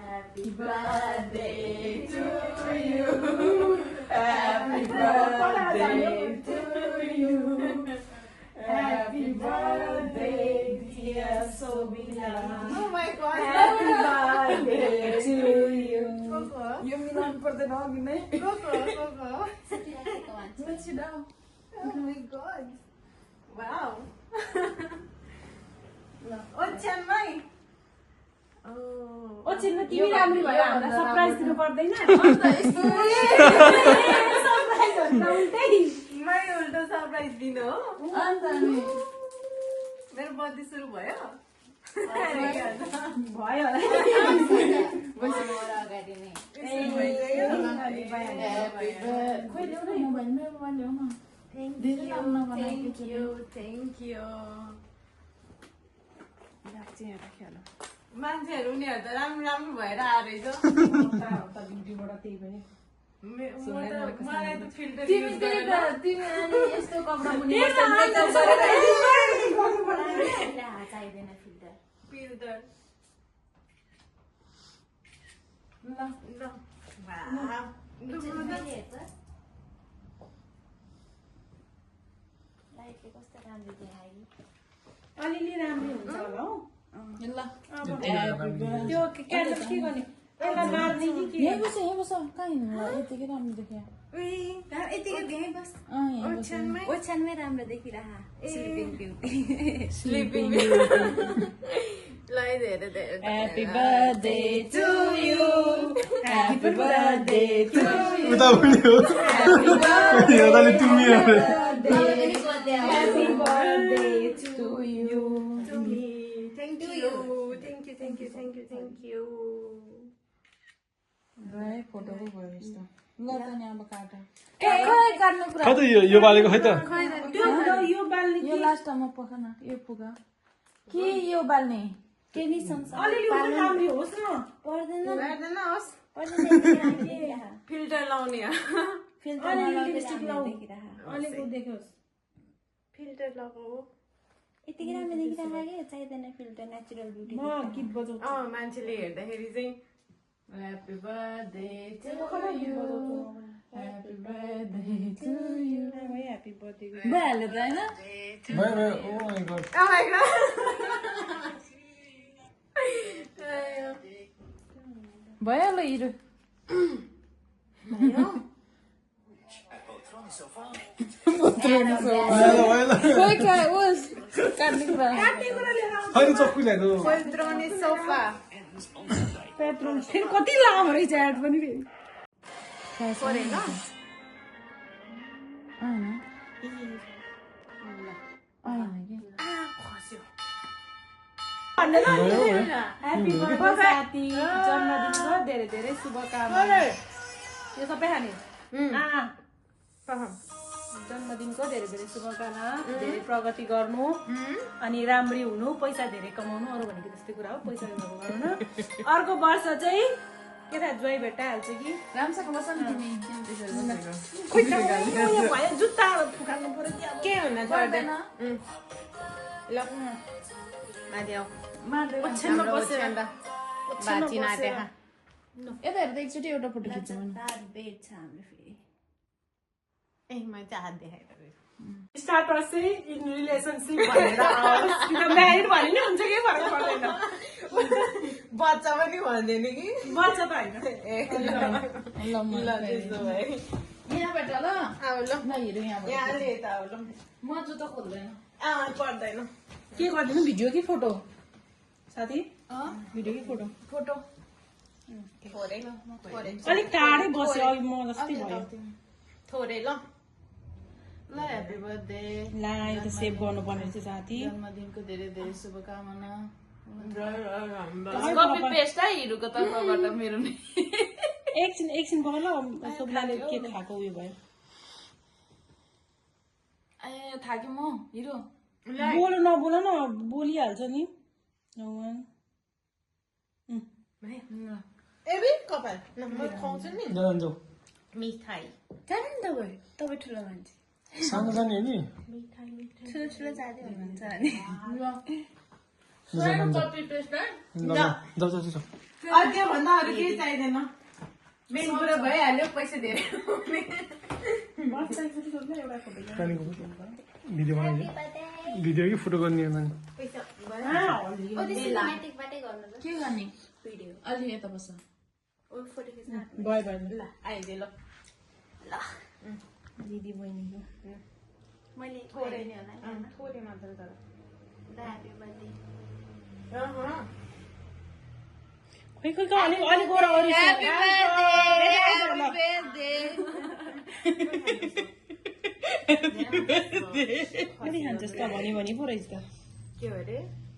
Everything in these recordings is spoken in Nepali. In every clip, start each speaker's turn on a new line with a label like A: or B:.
A: Happy birthday to you. Happy birthday to you. Happy birthday, dear Sobina.
B: Oh my god.
A: Happy birthday to you.
B: Coco.
A: You milan पर्दैन अघि नै
B: Coco.
A: Let's sit down.
B: Oh my god. Wow. Ocean mai.
A: ओ चिन्न तिमी राम्रो भयो हामीलाई सरप्राइज दिनु पर्दैन सरप्राइज भन्दा उल्टै
B: मैले उल्टो सरप्राइज दिनु हो
A: अन्त नि
B: मेरो बर्थडे सुरु भयो
A: भयो होला खोइ ल्याउ न मोबाइल ल्याउ न
B: Thank you. मान्छेहरू उनीहरू त राम्रो राम्रो भएर आएर
A: ड्युटीबाट त्यही पनि
B: मलाई त फिल्टर
A: तिमी अनि यस्तो कपडा मुनि
C: चाहिँदैन फिल्टर
B: फिल्टर
C: लाइटले कस्तो राम्रो देखायो
A: अलिअलि राम्रो हुन्छ होला हौ त्यो क्यान्डल के गर्ने यसलाई मार्ने कि के
D: यही बस कहाँ हिँड्नु यतिकै राम्रो देखियो
C: यतिकै देखाइ बस ओछ्यानमै राम्रो देखिरह स्लिपिङ ब्युटी
B: स्लिपिङ ल धेरै
D: Happy birthday to you. Happy birthday to you.
E: उता पनि हो योदाले तिमी
A: Happy birthday to you.
B: Thank you.
D: भाइ फोटो पो भयो यस्तो ल त नि अब काट
A: खै काट्नु कुरा
E: खै त यो बालेको खै त
A: यो बाल्ने
D: यो लास्टमा पखन यो पुगा के यो बाल्ने
C: के नि संसार
A: अलिअलि राम्रो होस् न
B: गर्दैन होस्
C: पर्दैन
B: फिल्टर लाउने
C: फिल्टर
A: लिपस्टिक लाऊ
C: देखिरह
A: अलिअलि देखोस्
B: फिल्टर लगाऊ
C: यतिकै राम्रो देखिरह के चाहिँदैन फिल्टर नेचुरल ब्युटी
A: म गीत बजाउँछु
B: मान्छेले हेर्दाखेरि चाहिँ happy birthday to
D: Happy birthday to you.
A: Happy birthday
D: भइहाल्यो त हैन
E: भयो भयो oh my god
B: Oh my god.
D: भइहाल्यो हिरो खोइ खै ओस् काट्ने कुरा
E: खै चक्कु ल्याएको
B: Poltrone sofa.
A: पेट्रोल फेरि कति लामो रहेछ एड पनि फेरि
B: परेन
A: ह्यापी बर्थडे साथी जन्मदिनको धेरै धेरै शुभकामना यो सबै खाने जन्मदिनको धेरै धेरै शुभकामना धेरै प्रगति गर्नु अनि राम्री हुनु पैसा धेरै कमाउनु अरू भनेको त्यस्तै कुरा हो पैसा गर्नु अर्को वर्ष चाहिँ के थाहा जोइ भेटाइहाल्छ कि
D: राम्रोसँग बस न तिमी
A: भयो जुत्ता फुकाल्नु पर्यो
B: के हुन पर्दैन ल माथि आऊ ओछ्यानमा बसेर अन्त बाची नाटे
D: यता हेर्दा एकचोटि एउटा फोटो खिच्नु
C: बेड छ हाम्रो फेरि
B: ए मैले चाहिँ हात देखाइरहेको
A: स्टार्टर चाहिँ इन रिलेसनसिप भनेर आओस् कि त म्यारिड भने नि हुन्छ केही फरक पर्दैन
B: बच्चा पनि भन्दैन कि
A: बच्चा त होइन
D: यहाँबाट ल
B: अब ल
D: ल हेरौँ यहाँबाट
B: यहाँले यता अब ल
D: म जुत्ता खोल्दैन
B: पर्दैन
A: के गरिदिनु भिडियो कि फोटो साथी भिडियो कि फोटो
B: फोटो थोरै थोरै
A: अलिक टाढै बस्यो अघि म जस्तै भयो
B: थोरै ल ल ह्याप्पी बर्थडे
A: ला यो त सेभ गर्नुपर्ने रहेछ साथी
D: जन्मदिनको धेरै धेरै शुभकामना
B: कपी पेस्ट है हिरोको तर्फबाट मेरो नि
A: एकछिन भयो ल सबैले के खाएको उयो भयो
D: ए थाक्यो म हिरो
A: बोल नबोल न बोलिहाल्छ नि
B: एबी कपाल न म खुवाउँछु नि
E: जाऊ
B: मिठाई
C: जानु नि तपाईँ तपाईँ ठुलो मान्छे
E: सानो जाने हो नि
C: ठुलो ठुलो जाँदै हुनुहुन्छ भने
D: कपी पेस्ट है
E: जाऊ
B: त्योभन्दा अरू केही चाहिँदैन मेन कुरा भइहाल्यो पैसा धेरै
E: भिडियो बनाइदियो भिडियो कि फोटो गर्ने हो नानी
B: पैसा
C: सिनेमेटिकबाटै गर्नु ल
D: के गर्ने
C: भिडियो
D: अलि यता बस
C: फोटो खिच्न
A: भयो
B: ल आइदियो ल
C: ल
A: दिदी बहिनीको
C: मैले
B: थोरै नै होला थोरै मात्र तर
C: ह्याप्पी बर्थडे
A: खोइ अलिक अलिक गएर अरू कति खान्छ जस्तो भनी पो रहेछ त
B: के हो अरे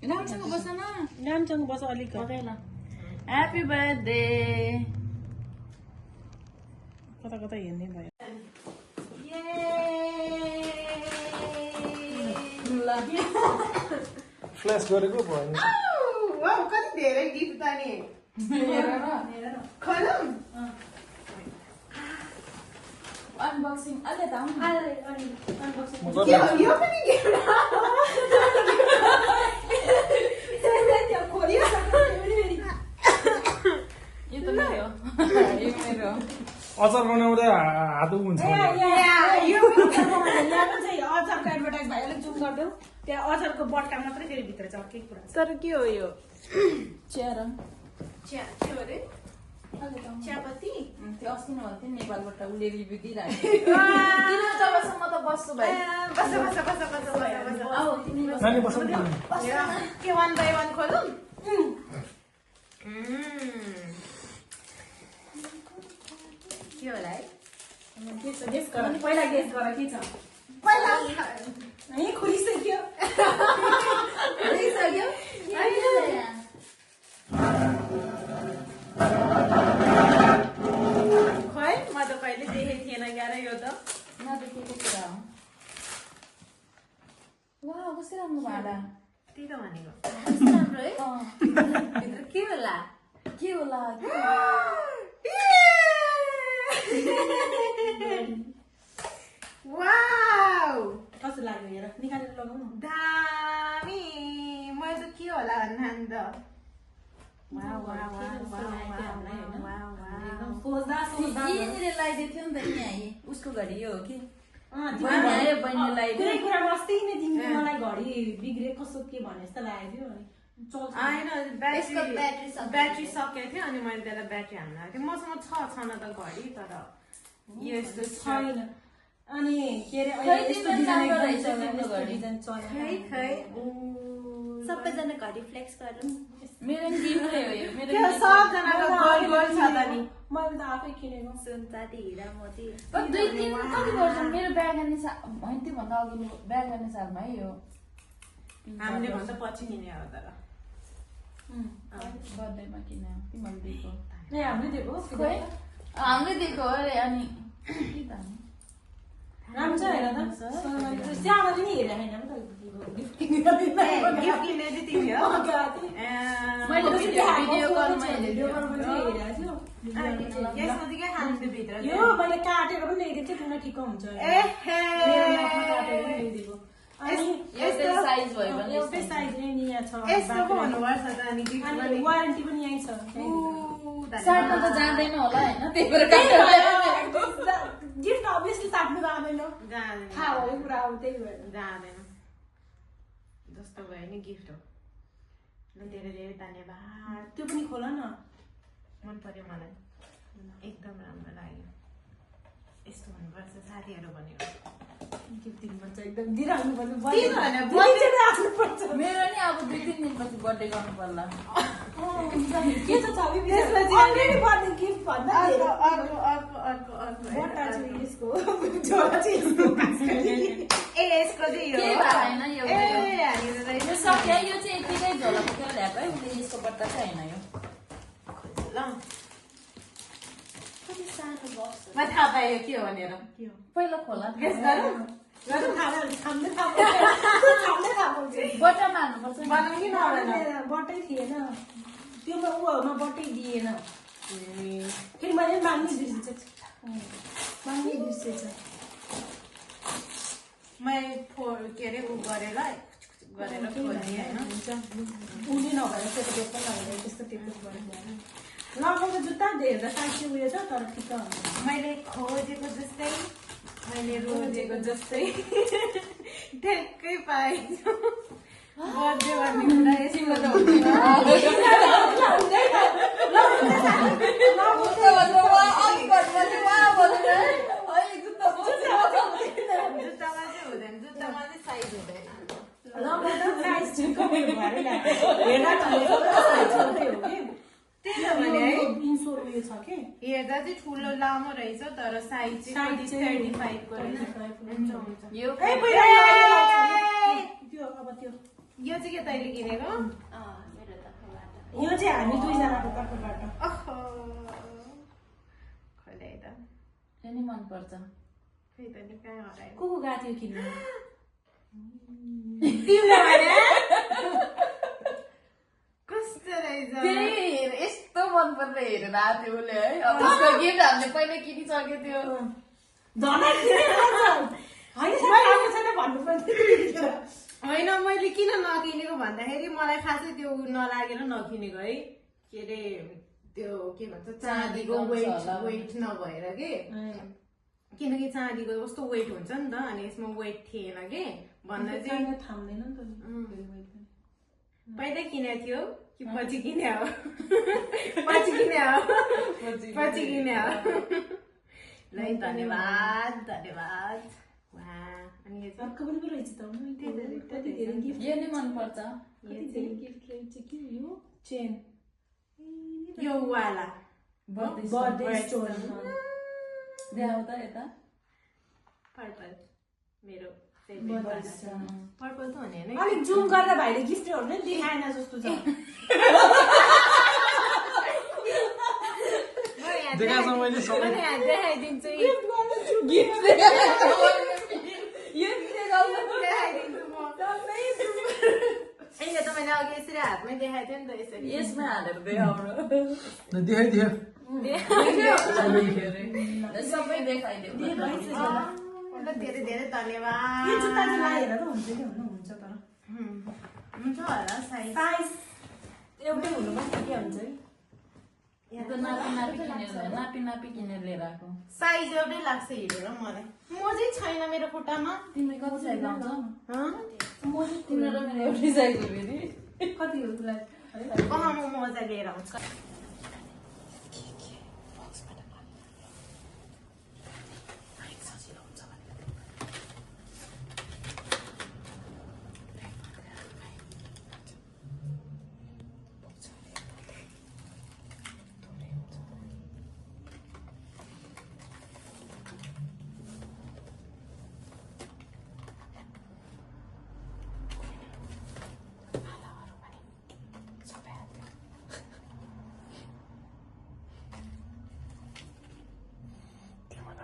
D: राम्रोसँग बस न
A: राम्रोसँग बस अलिक
D: ह्याप्पी बर्थडे
A: कता कता हेर्ने भयो
E: फ्ल्यास गरेको भयो नि
B: वाउ कति धेरै गिफ्ट त नि खलम
D: अनबक्सिङ अलि त
E: म
B: यो पनि गिफ्ट
D: यो त मेरो यो मेरो
E: अचार बनाउँदा हात हुन्छ
A: अचारको एडभर्टाइज भयो अलिक जुम गरिदेऊ त्यहाँ अचारको बट्टा मात्रै फेरि भित्र छ अर्कै कुरा
B: तर के हो यो
D: चिया
B: के हो अरे चियापत्ती
D: त्यो अस्ति नभन्थ्यो नि नेपालबाट उसले रिभ्यू दिइरहेको किन जबसम्म त बस्छु भाइ
B: बस
D: आऊ तिमी बस
E: नानी बस्नु
B: के वान बाई वान खोलौँ के होला है
A: गेस गर पहिला गेस गर के छ
B: पहिला
A: है खोलिसक्यो
B: खै म त कहिले देखेको थिएन ग्यार यो त
D: नदेखेको कुरा हो वाह कस्तो राम्रो भाडा
B: त्यही त भनेको
C: राम्रो है भित्र के होला
D: के होला
B: वाउ
A: कस्तो लाग्यो हेर निकालेर लगाउनु
B: दामी मैले त के होला भन्नु त
A: सोच्दा
D: यहीँनिर लगाइदिएको थियो नि त यहाँ उसको घडी यो हो कि
A: कुनै
D: बहिनी लगाइदियो
A: कुरामा अस्ति नै तिमीले मलाई घडी बिग्रे कसो के भने जस्तो लागेको थियो चल्छ
B: होइन
C: यसको ब्याट्री सकियो।
B: ब्याट्री सकेको थियो अनि मैले त्यसलाई ब्याट्री हाल्न आएको थिएँ मसँग छ न त घडी तर यस्तो
A: छैन अनि के अरे
D: खै
A: अहिले यस्तो
D: तिम्रो
A: डिजाइन
D: राम्रो
A: एकदम
D: रहेछ
A: चल्यो,
D: तिम्रो
A: यस्तो
D: घडी।
A: डिजाइन चल्यो।
B: खै
C: सबैजना घडी फ्लेक्स गरौँ
D: मेरो नि तिम्रै हो यो मेरो
B: त्यो सबजनाको गोल गोल छ त नि
A: मैले त आफै किनेको
C: सुन चाँदी हिरा मोती
D: दुई तिन कति वर्ष मेरो बिहा गर्ने साल होइन त्योभन्दा अघि बिहा गर्ने सालमा है यो
B: हामीले भन्दा पछि किने हो तर
D: बर्थडेमा किन तिमीले दिएको
A: ए हामीले दिएको
D: खोइ हामीले दिएको हो अरे अनि के त
A: राम्रो छ हेर त स्याहार पनि हेरेर होइन नि त गिफ्ट किनेर
B: गिफ्ट किने चाहिँ तिमी हो
D: मैले भिडियो कलमा
A: भिडियो कलमा चाहिँ हेरेको थियो
B: यसमा चाहिँ के खानु त्यो भित्र
A: यो मैले काटेर पनि ल्याइदिएको थिएँ तिमीलाई ठिक्क हुन्छ मेरो नाकमा काटेर पनि ल्याइदिएको अनि
D: यस्तै साइज भयो भने
A: एउटै साइज नै नि यहाँ छ
B: यस्तो पो हुनुपर्छ त अनि गिफ्ट
A: अनि वारेन्टी पनि यहीँ छ
D: साट्न त जाँदैन होला होइन त्यही भएर गिफ्ट
A: गिफ्ट अभियसली साट्नु आफ्नो जाँदैन
B: जाँदैन
A: थाहा भयो कुरा हो त्यही भएर
B: जाँदैन जस्तो भयो नि गिफ्ट हो ल धेरै धेरै धन्यवाद
A: त्यो पनि खोला न
B: मन पर्यो मलाई एकदम राम्रो लाग्यो यस्तो हुनुपर्छ साथीहरू भनेको
A: गिफ्ट दिनुपर्छ एकदम दिइराख्नुपर्छ राख्नुपर्छ
D: मेरो नि अब 2-3 दिनपछि बर्थडे गर्नु पर्ला
A: के छ छवि अलरेडी बर्थडे गिफ्ट भन्दा
B: अर्को
A: बट्टा चाहिँ यसको झोला चाहिँ यसको
B: ए यसको चाहिँ यो
D: के भएन यो
B: ए हामीहरू त
D: यो सक्यो यो चाहिँ यतिकै झोला बोकेर ल्याएको है उसले यसको बट्टा चाहिँ होइन यो
B: ल
C: कति सानो बक्स
B: म थाहा पायो के हो भनेर
D: पहिला खोला
B: गेस गरौँ
D: बट्टामा हाल्नुपर्छ नि।
B: बनाउँ कि नबनाउँ
A: बट्टै थिएन त्योमा उमा बट्टै दिएन फेरि मैले माग्ने बिर्सेछ माग्ने बिर्सेछ
B: मैले के अरे उ गरेर खोल्ने होइन
A: उसले नभएर सेतो पनि लगाएर त्यस्तो टिप्टो गरेर लगाएको जुत्ता हेर्दा साँच्चै उयो छ तर ठिक हुन्छ
B: मैले खोजेको जस्तै मैले रोजेको जस्तै ठ्याक्कै पाएछु बर्थडे भन्ने कुरा यसमा त जुत्तामा चाहिँ हुँदैन जुत्तामा चाहिँ साइज हुँदैन त्यही त भने है
A: इन्सोल उयो छ कि
B: हेर्दा चाहिँ ठुलो लामो रहेछ तर साइज चाहिँ 35 को रहेछ हुन्छ हुन्छ
D: यो
A: त्यो अब त्यो
B: यो चाहिँ के तैँले किनेको
C: मेरो तर्फबाट
A: यो चाहिँ हामी दुईजनाको तर्फबाट
B: ओहो खोले त
D: नि मन पर्छ
B: खै त नि कहाँ हरायो
A: को गएको थियो किन्नु
B: कस्तो रहेछ
D: यस्तो मन परेर हेरेर आएको थियो उसले है अब उसको गिफ्ट हामीले पहिल्यै किनिसकेको थियो
B: होइन मैले किन नकिनेको भन्दाखेरि मलाई खासै त्यो नलागेर नकिनेको है के अरे त्यो के भन्छ चाँदीको वेट नभएर के किनकि चाँदीको कस्तो वेट हुन्छ नि त अनि यसमा वेट थिएन कि भन्दा चाहिँ
A: थाम्दैन नि त
B: पहिल्यै किनेको थियो कि पछि किने हो पछि किने हो पछि किने हो ल धन्यवाद धन्यवाद अनि यो चाहिँ
A: अर्को पनि रहेछ त कति धेरै गिफ्ट
D: यो नि मन पर्छ
A: कति धेरै गिफ्ट रहेछ कि यो चेन
B: यो वाला
A: बर्थडे स्टोन
D: देखाउ त यता
B: पर्पल मेरो
A: पर्पल
B: त हुने होइन
A: अलिक जुम गर्दा भाइले गिफ्टहरू नै देखाएन जस्तो छ
E: देखाएको छ मैले सबै
B: देखाइदिन्छु ए त मैले अघि यसरी हातमै देखाएको थिएँ नि त यसरी
D: यसमा हालेर देखाउनु
E: देखाइदियो
D: सबै देखाइदियो
B: धेरै धेरै धन्यवाद
A: यो जुत्ता चाहिँ लगाएर त हुन्छ कि हुन्छ तर
B: हुन्छ होला साइज
A: साइज एउटै हुनु पनि के हुन्छ है
D: नापी किनेर लिएर आएको
B: साइज एउटै लाग्छ हेरेर मलाई म चाहिँ छैन मेरो खुट्टामा
D: तिमीले कति साइज लाउँछ
A: म चाहिँ
D: तिम्रो र मेरो एउटै साइज हो फेरि
A: कति हो त्यसलाई
B: म मजा लिएर आउँछ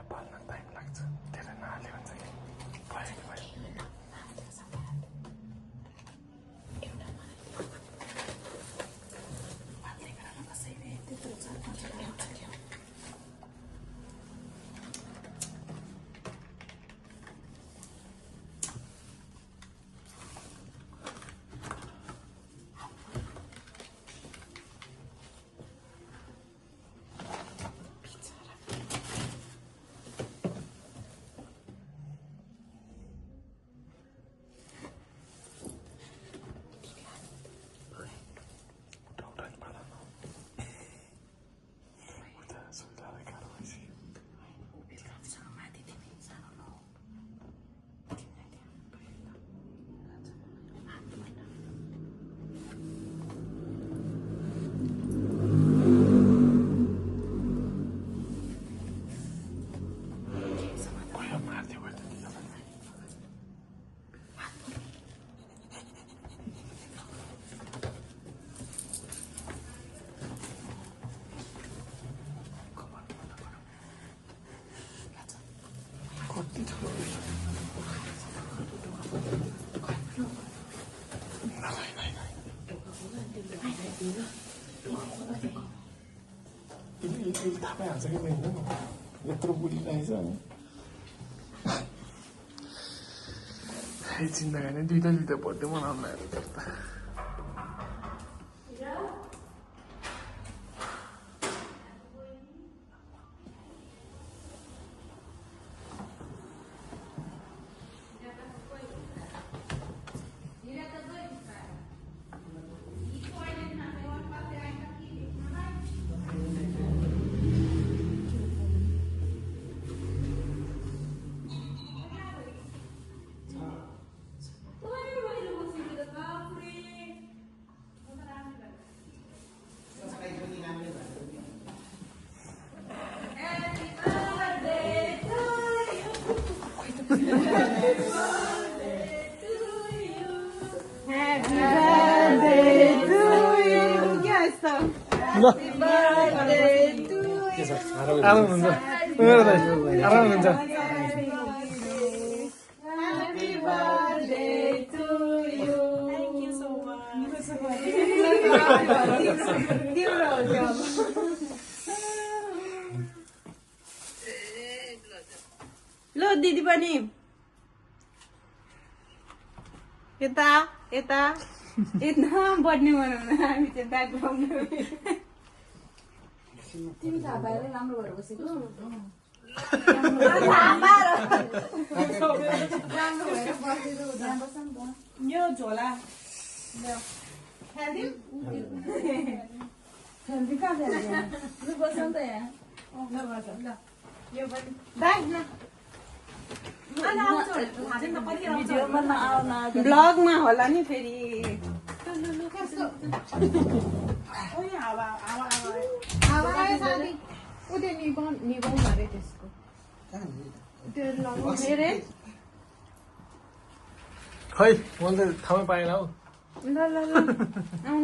E: पाल्न टाइम लाग्छ धेरै नहाल्यो भने चाहिँ भयो कि भयो फेरि थाहा पाइहाल्छ कि मेरो यत्रो बुढिरहेछ अनि जिन्दगानी दुइटा बर्थडे मनाउनु लाग्यो त आराम हुन्छ आराम हुन्छ
B: ल दिदी पनि यता यता यता बढ्ने बनाउन हामी चाहिँ ब्याग बनाउनु
D: तिमी थाहा पाएर राम्रो भएर बसेको
A: यो झोला
D: बस्छ नि त यहाँ
B: ब्लगमा होला नि फेरि उयो निभाउनु अरे त्यसको
E: खै मैले त थाहा पाएन हौ
B: ल ल ल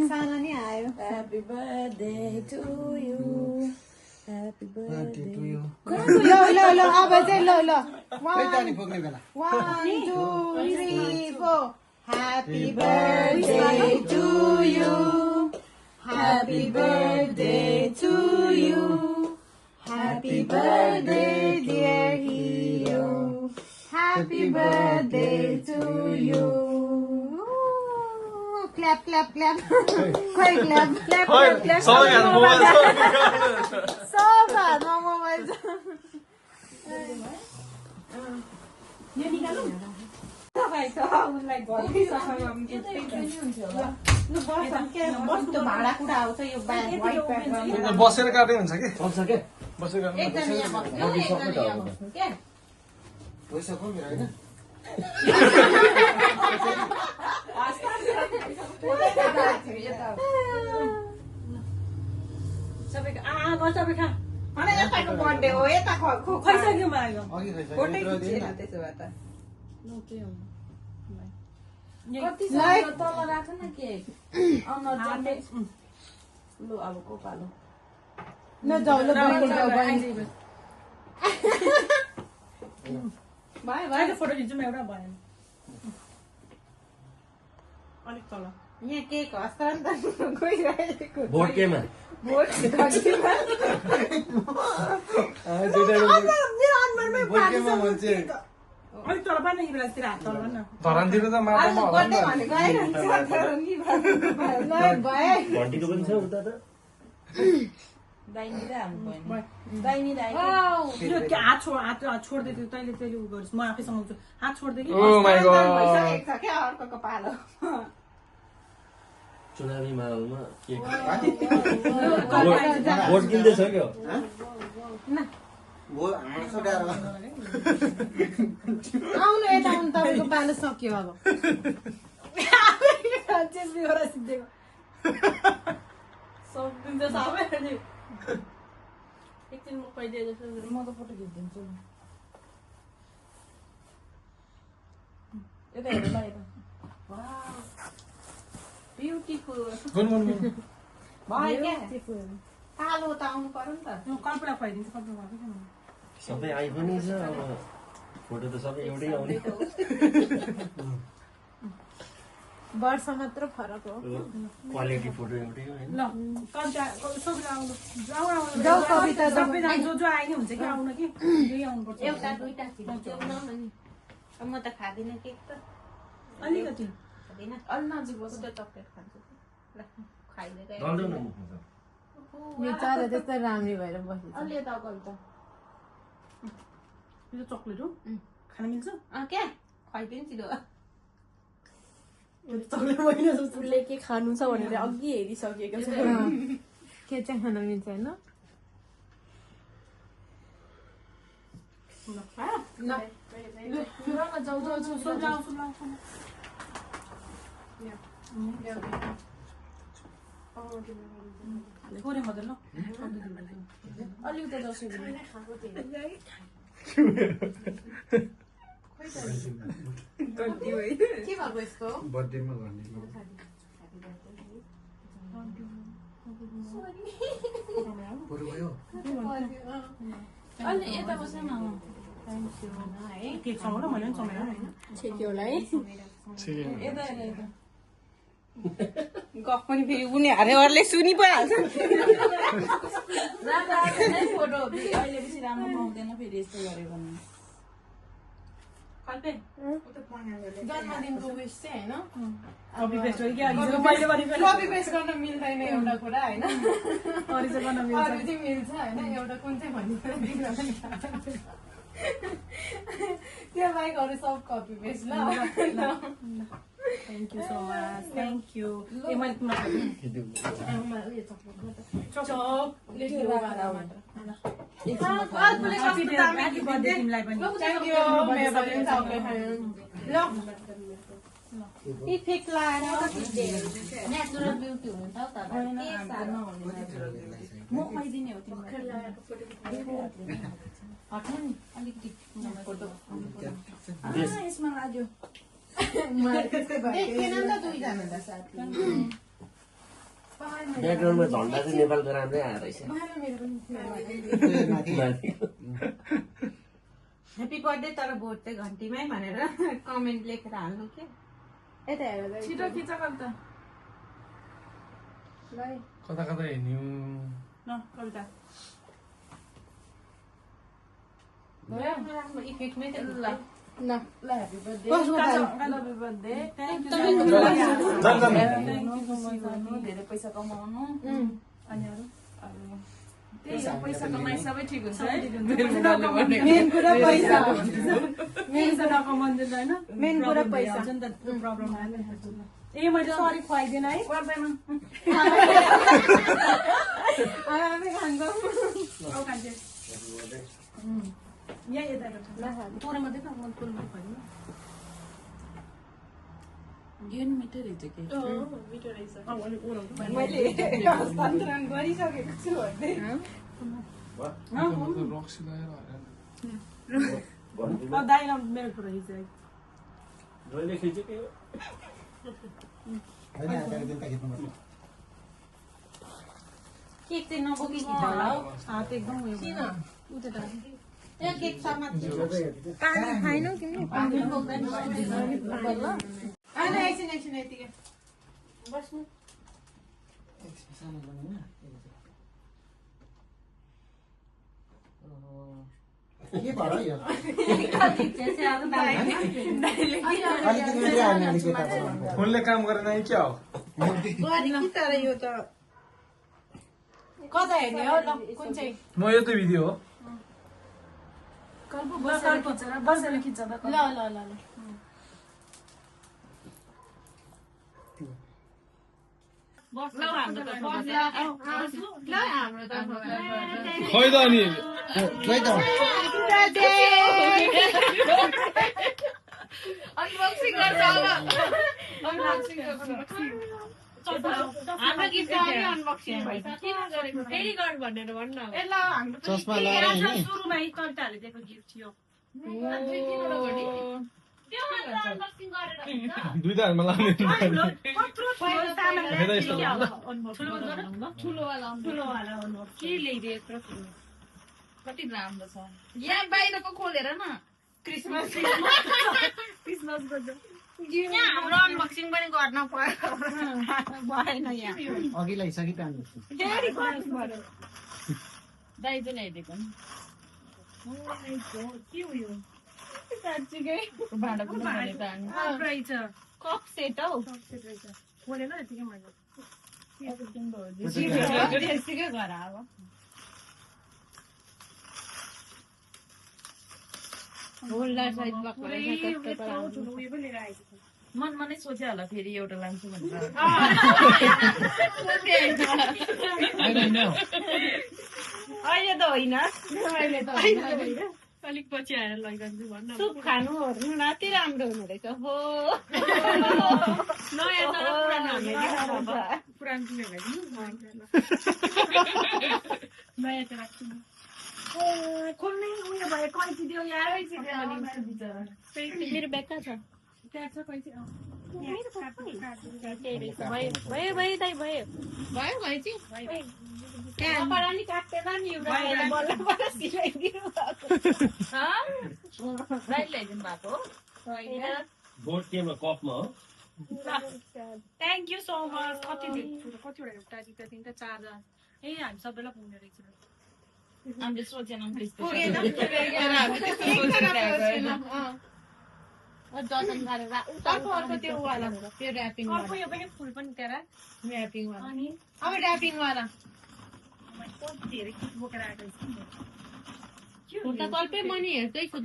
B: सानो नि आयो
D: Happy birthday to you. Happy birthday to you.
B: ल ल ल अब चाहिँ ल ल 1 2 3 4 Happy birthday to you. Happy birthday to you. Happy birthday dear hero. Happy birthday to you. Clap clap clap. Quick clap clap clap clap. Sofa no mobile.
A: यो निकालौँ तपाईँको उसलाई घरकै सफा गर्नु
B: त्यो भाँडा कुडा आउँछ यो ब्याग व्हाइट ब्याग
E: बसेर काट्दै हुन्छ कि बसेर काट्नु
B: एकजना यहाँ बस्नु एकजना यहाँ बस्नु के
F: पैसा कम होइन
A: सबैको सबै खा
B: अनि यताको बर्थडे हो यता
A: खाइसक्यो माग्यो
F: अघि
B: फोटै
F: खाइसक्यो
B: खिचेन त्यसो भए त
D: कति छ तल राख न केक अनुहार जम्मै लु अब को पालो
B: ल जाऊ ल बहिनी जाऊ बहिनी भयो भयो
A: फोटो खिच्छु म एउटा भएन अलिक तल
B: यहाँ केक हस्तान्तरण गइरहेको
F: भोट केमा
B: भोट
F: भोट केमा मान्छे
A: अलिक तल पाएन यी बेलातिर हात तल न
E: धरानतिर त माटोमा होला नि
B: ल भयो
F: घन्टीको पनि छ उता त
D: दाइनी र हाल्नु पर्ने दाइनी दाइ
A: यो के हात छोड्दै थियो तैँले उ गरिस् म आफै समाउँछु हात छोड्दै कि
E: ओ माय गॉड
B: भइसकेको छ क्या अर्को पालो
F: चुनावी माहौलमा के भोट किन्दैछ क्या
B: आउनु यता आउनु तपाईँको पालो सक्यो अब
A: सिद्धेको सक्दिन्छ सबै अनि एकछिन म कहिले जस्तो
D: म त फोटो खिचिदिन्छु यता हेर ल यता
B: ब्युटिफुल
E: गुन गुन गुन
B: भयो क्या कालो त आउनु पर्यो नि त
A: कल्पना खुवाइदिन्छु कल्पना भएको छैन
F: सबै आइफोनै छ अब फोटो त सबै एउटै आउने
B: वर्ष मात्र फरक हो
F: क्वालिटी फोटो एउटै हो होइन
A: ल कविता सबैले आउनु जाऊ
B: जाऊ कविता जाऊ।
A: सबैजना जो जो आए नि हुन्छ कि आउनु कि यही आउनुपर्छ
B: एउटा दुईटा खिच्यो न अनि अब म त खादिनँ केक त
A: अलिकति
B: खादिनँ
D: अलि नजिक बस
B: त्यो चक्लेट खान्छु ल खाइदिएर
F: डल्दैन मुखमा त
B: बिचारा त्यस्तो राम्री भएर बसेछ
D: अलि यता कविता
A: यो चक्लेट हो खान मिल्छ
B: क्या खुवाइदिनु छिटो
A: चक्लेट होइन जस्तो
C: उसले के खानु छ भनेर अघि हेरिसकेको छ
B: के चाहिँ खान मिल्छ होइन
A: थोरै मात्रै ल
D: अलि उता दसैँ
B: के भएको यस्तो
E: बर्थडेमा गर्ने पुरो भयो
D: अलि यता बस न
A: के छ र मैले पनि चमेर होइन
C: छेक्यो होला है
D: यता यता
B: गफ पनि फेरि उनीहरूले सुनि पो हाल्छ
D: राम्रो आएन है फोटो अहिले पछि राम्रो पाउँदैन फेरि यस्तो गऱ्यो भने
B: जन्मदिनको विश चाहिँ होइन
A: कपी पेस्ट हो क्या हिजो मैले गरेको
B: कपी पेस्ट गर्न मिल्दैन एउटा कुरा होइन
A: अरू चाहिँ गर्न मिल्छ
B: अरू चाहिँ मिल्छ होइन एउटा कुन चाहिँ भनिदिनु त्यो बाहेक अरू सब कपी पेस्ट ल
A: thank you so much thank you ए मैले ह्याप्पी बर्थडे तिमीलाई पनि
B: इफेक्ट लाएर
D: नेचुरल ब्युटी हुनु त म खुवाइदिने हो तिमीलाई हट्नु नि अलिकति फोटो यसमा लाग्यो
B: देखेन नि त दुईजनालाई साथी
F: ब्याकग्राउन्डमा झन्डा चाहिँ नेपालको राम्रै आएर रहेछ
B: ह्याप्पी बर्थडे तर भोट चाहिँ घन्टीमै भनेर कमेन्ट लेखेर हाल्नु के यता हेर
D: छिटो खिच कविता
E: कता कता हिँड्यौँ
A: ल कविता
B: इफेक्टमै त
D: ल ह्याप्पी बर्थडे ह्याप्पी बर्थडे धेरै पैसा कमाउनु
A: अनि अरू
D: त्यही हो पैसा कमाइ सबै ठिक हुन्छ है
B: मेन कुरा पैसा
A: पैसा नकमाउनु होइन
B: मेन कुरा पैसा
A: हुन्छ नि त प्रब्लम आयो ए मैले सरी खुवाइदिएन है
D: पर्दैन
B: आरामै खान्छ
A: औ खान्छे यहाँ यता तोरा मात्रै त म तोरा मात्रै खुवाइदिनु
D: यो नि मिठो रहेछ के
A: मिठो रहेछ
B: मैले हस्तान्तरण गरिसकेको छु भन्दै
E: रक्सी लगाएर
A: दाइ मेरो कुरा हिजो
F: जहिले खिचेकै हो
B: केक चाहिँ नबोकी होला हौ
A: हात एकदम उयो
B: किन
A: उता
B: त्यहाँ केक समात्छु
C: पानी खाएनौ तिमीले
B: पानी बोक्दैन आएर एकछिन एकछिन यतिकै बस्नु
G: के भयो यो
E: फोनले काम गरेन कि क्या हो
B: तर यो त कता हेर्ने हो ल कुन चाहिँ
E: म यो त भिडियो हो
D: बसेर खिच्छ त
B: ल ल ल ल
E: खै त अनि
D: अनबक्सिङ गर्छ अब हाम्रो गीत अनबक्सिङ भइसक्यो किन गरेको फेरि गर्नु भनेर भन्नु ए ल हाम्रो
G: चस्मा लगाएर हिँड्ने
A: सुरुमा कविताहरूले दिएको गिफ्ट थियो
E: दुईटाहरूमा लाग्ने
A: के ल्याइदिएको
D: कति राम्रो छ यहाँ बाहिरको खोलेर न क्रिसमस क्रिसमसको
B: यहाँ हाम्रो अनबक्सिङ पनि गर्न पर्यो भएन यहाँ
G: अघि लगाइसकि पानी
D: दाइजो ल्याइदिएको नि साँच्चीकै भाँडा पनि भने त हामी
A: रहेछ
B: कप सेट हौ
A: खोलेन यतिकै मैले
D: त्यतिकै घर अब
B: होल्डर साइज भएको रहेछ
A: उयो पनि लिएर आएको छ
D: मनमा नै सोचे होला फेरि एउटा लान्छु भनेर
B: अहिले त होइन अहिले त होइन
A: अलिक पछि आएर लैजान्छु भन्न
B: सुप खानु ओर्नु अति राम्रो हुने रहेछ हो
A: नयाँ तर पुरानो किनेर नयाँ त राख्छु खोल्ने उयो भयो कैची दियो यार
C: मेरो ब्याग कहाँ छ
A: त्यहाँ छ कैची
C: भयो भयो दाइ भयो
B: भयो कैची त्यहाँ नि काटेर नि एउटा बल्ल बल्ल सिलाइदिनु
D: राइट ल्याइदिनु भएको
F: बोर्ड केमा कपमा हो
A: थ्याङ्क यू सो मच कतिवटा एउटा दुईवटा तिनवटा चारजना ए हामी सबैलाई पुग्ने रहेछ
D: हामीले सोचेनौँ
B: पुगेन डजन गरेर अर्को त्यो वाला त्यो ऱ्यापिङ
A: अर्को यो पनि फुल पनि त्यहाँ
B: ऱ्यापिङ वाला
A: अनि
B: अब ऱ्यापिङ वाला
A: धेरै किट बोकेर आएको
B: म त कल्पै मनी हेर्दैछु त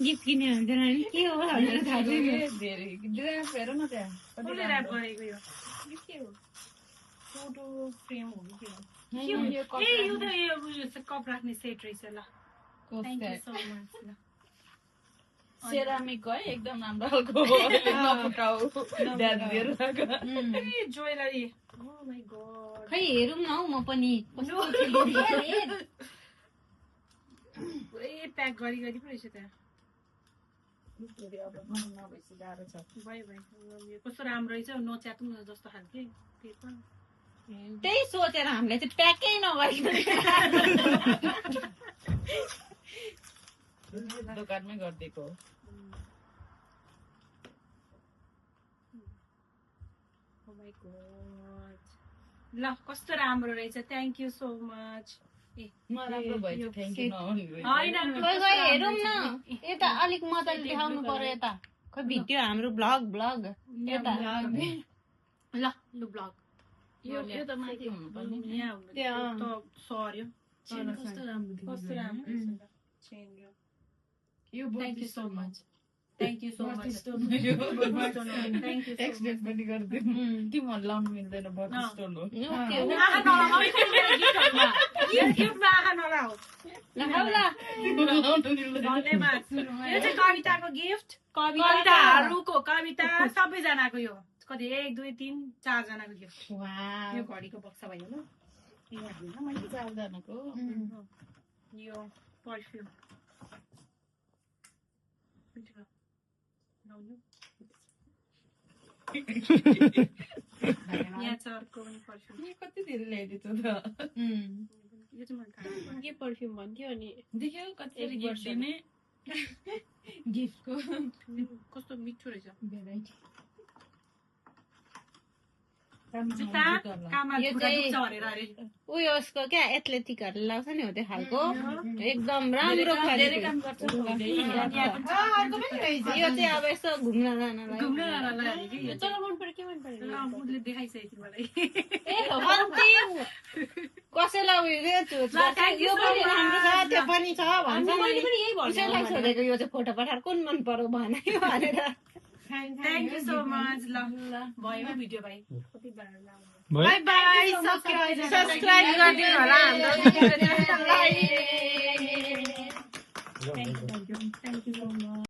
B: गिफ्ट किन्यो भने नि के हो भनेर थाहा छैन
D: धेरै ड्रेस हेर न त्यहाँ
A: कसले ऱ्याप गरेको यो के हो फोटो फ्रेम हो कि के हो ए यो त यो कप राख्ने सेट रहेछ ल थ्याङ्क यू सो मच ल
D: सेरामिक है एकदम राम्रो खालको नफुटाउ ड्यादिएर
A: ज्वेलरी ओ माय गॉड
B: खै हेरौँ न हौ म पनि
A: पुरै प्याक गरी गरी पो रहेछ त्यहाँ भयो भयो यो कस्तो राम्रो रहेछ नच्यात्नु जस्तो खालके त्यो पनि
B: त्यही सोचेर हामीले चाहिँ प्याकै नगरिकन
D: दोकानमै गरिदिएको हो
A: Oh my God. ल कस्तो राम्रो रहेछ थ्याङ्क यू सो मच
D: नराम्रो भयो थ्याङ्क यू नहुने
A: होइन
B: खै खै हेरौँ न यता अलिक मजाले देखाउनु पर्यो यता खै भिडियो हाम्रो ब्लग यता
A: ल लु ब्लग
D: यो त माथि हुनुपर्ने
A: यहाँ हुनु त सर्यो कस्तो राम्रो चेन
D: यो
A: thank you so much thank you so much thank you
D: explain पनि गरिदिनु तिमीहरू लाउनु मिल्दैन बर्थ स्टोल हो
A: गिफ्टमा आँखा नलाऊ धन्यवाद यो चाहिँ कविताको गिफ्ट कविताहरूको कविता सबैजनाको यो कति 1 2 3 4 जनाको गिफ्ट यो घडीको बक्सा भयो ल
D: मैले 4 जनाको
A: यो पर्फ्युम यहाँ छ अर्को पनि पर्फ्युम
D: कति धेरै ल्याइदिएको त
A: यो चाहिँ मैले खाएको
C: के पर्फ्युम भन्थ्यो अनि
D: देख्यौ कति गिफ्ट दिने गिफ्टको
A: कस्तो मिठो रहेछ
D: भेराइटी
A: जुत्ता काममा खुट्टा दुख्छ भनेर अरे
B: उयो उसको क्या एथलेटिकहरूले लाउँछ नि हो त्यो खालको एकदम राम्रो
D: धेरै काम गर्छ
B: यो चाहिँ अब यसो घुम्न जानलाई
A: घुम्न जानलाई अरे कि यो
C: तर मन पर्यो के मन पर्यो
A: उसले देखाइसकेको थियो मलाई
B: कसैलाई उयो यो पनि राम्रो छ त्यो पनि छ भन्छ
C: मैले पनि यही भन्छु
B: कसैलाई सोधेको यो चाहिँ फोटो पठाएर कुन मन पर्यो भन्यो भनेर
A: थ्याङ्क यू सो मच ल भयो भिडियो भाइ
B: बाई बाई सब्स्क्राइब गरिदिनु होला हाम्रो
A: थ्याङ्क यू सो मच